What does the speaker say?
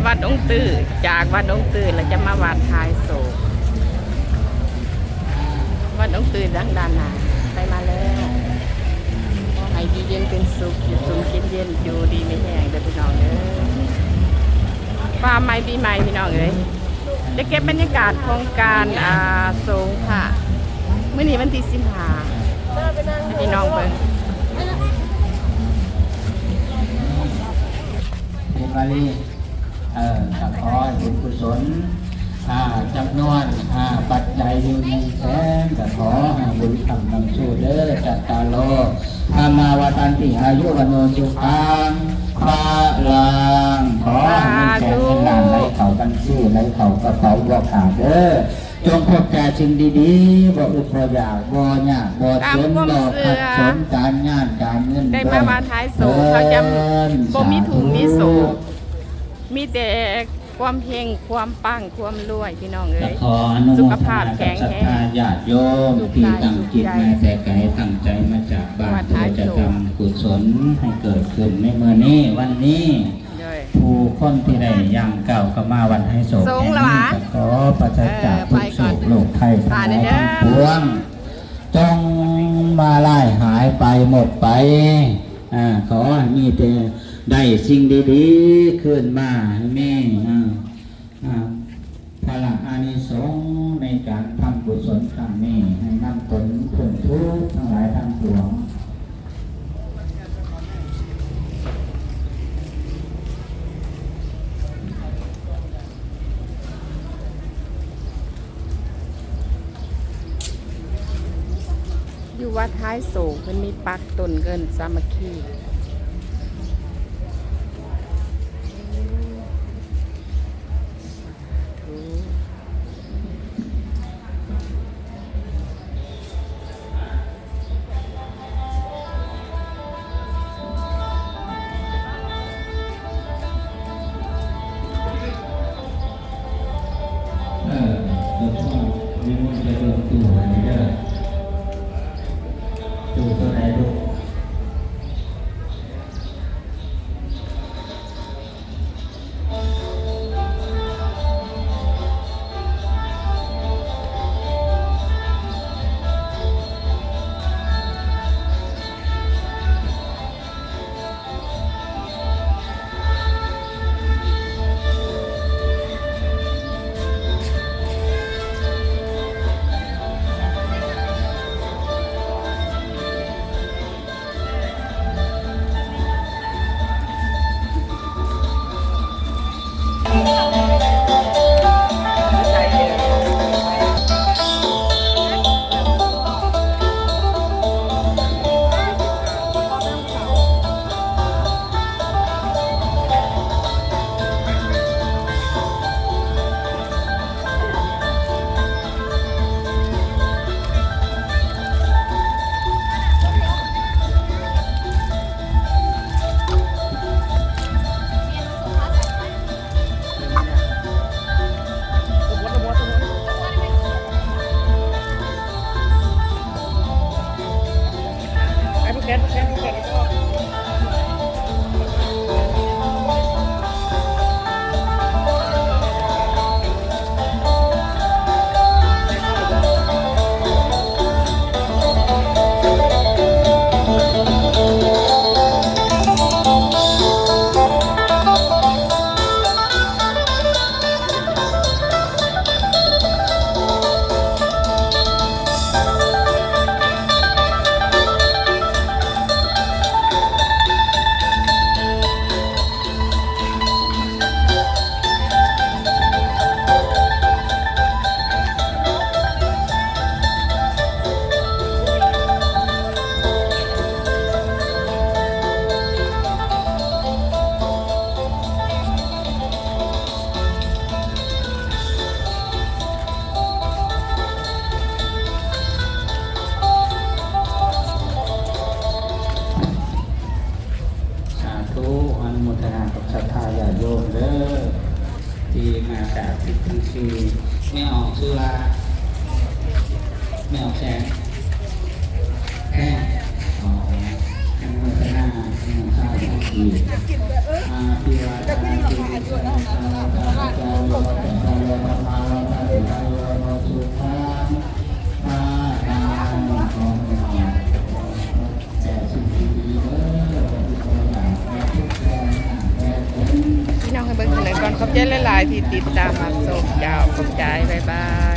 ວັດອົງຕື້ ຈາກວັດອົງຕື້ ແລ້ວຈະມາວັດທ້າຍໂສກ. ວັດອົງຕື້ທາງດ້ານໜ້າ ໄປມາແລ້ວ. ຂໍໃຫ້ຢູ່ເຢັນເປັນສຸກ ຢູ່ສຸກກິນເຢັນ ຢູ່ດີມີແຮງເດີພີ່ນ້ອງເດີ. ຟ້າໃໝ່ປີໃໝ່ພີ່ນ້ອງເອີຍ. ຈະເກັບບັນຍາກາດຂອງການ ອ່າ ສົງພະ ມື້ນີ້ວັນທີສິບຫ້າ ໃຫ້ພີ່ນ້ອງເບິ່ງ. ເປັນວ່ານີ້ ເອີ ກໍຂໍໃຫ້ບຸນກຸສົນ ອ່າ ຈຳນວນ ອ່າ ປັດໄຈຢູ່ໜຶ່ງແສນ ກໍຂໍໃຫ້ບຸນຄຳນຳສູ່ເດີ ຈັດຕາໂລ ທຳມາວັດຕັນຕິ ອາຍຸ ວັນໂນ ສຸຂັງ ພະລັງ. ຂໍໃຫ້ເງິນແສນເງິນລ້ານໄຫຼເຂົ້າບັນຊີ ໄຫຼເຂົ້າກະເປົາບໍ່ຂາດເດີ. ຈົ່ງພົບແຕ່ສິ່ງດີໆ ບໍ່ອຶດບໍ່ຢາກ ບໍ່ຍາກບໍ່ຈົນ ບໍ່ຂັດສົນ ການງານການເງິນ ໄດ້ມາວັດທ້າຍໂສກ ເຂົາຈະບໍ່ມີທຸກມີໂສກ ມີແຕ່ຄວາມເຮັງ ຄວາມປັງ ຄວາມລວຍ ພີ່ນ້ອງເອີຍ. ຂໍອະນຸໂມທະນາກັບສັດທາຍາດໂຍມທີ່ຕັ້ງຈິດມາແຕ່ໄກ ຕັ້ງໃຈມາຈາກບ້ານ ເພື່ອຈະທຳກຸສົນໃຫ້ເກີດຂຶ້ນໃນມື້ນີ້ ວັນນີ້. ຜູ້ຄົນທີ່ໄດ້ຍ່າງກ້າວເຂົ້າມາວັດໄຮໂສກແຫ່ງນີ້ ກໍຂໍປາສະຈາກທຸກໂສກໂລກໄພທັງຫຼາຍທັງປວງ ຈົ່ງມາລາຍຫາຍໄປໝົດໄປ. ອາ ຂໍໃຫ້ມີແຕ່ໄດ້ສິ່ງດີໆຄືນມາ ໃຫ້ມີ ອາ ອາ ພະລະອານິສົງໃນການທຳກຸສົນຄັ້ງນີ້ ໃຫ້ນຳຜົນພົ້ນທຸກທັງຫຼາຍທັງປວງ. ຢູ່ວັດທ້າຍໂສກ ເພິ່ນມີປັກຕົ້ນເງິນສາມັກຄີ. ເອີ ເຈົ້າພາບ ນິມົນໄປເບິ່ງຕູ້ໃຫ້ເດີ ຕູ້ຕົວໃດລູກ? ສາທຸ ອະນຸໂມທະນາກັບສັດທາຍາດໂຍມເດີ ທີ່ມາຈາກທິດທັງສີ່. ແມ່ອອກຊື່ວ່າ ແມ່ອອກແສງ ແພງ. ອໍ ອະນຸໂມທະນາ ອະນຸໂມທະນາ. ພີ່ນ້ອງໃຫ້ເບິ່ງເທົ່ານີ້ກ່ອນ. ຂອບໃຈຫຼາຍໆທີ່ຕິດຕາມຮັບຊົມ. ເຈົ້າ ຂອບໃຈ. ບາຍບາຍ.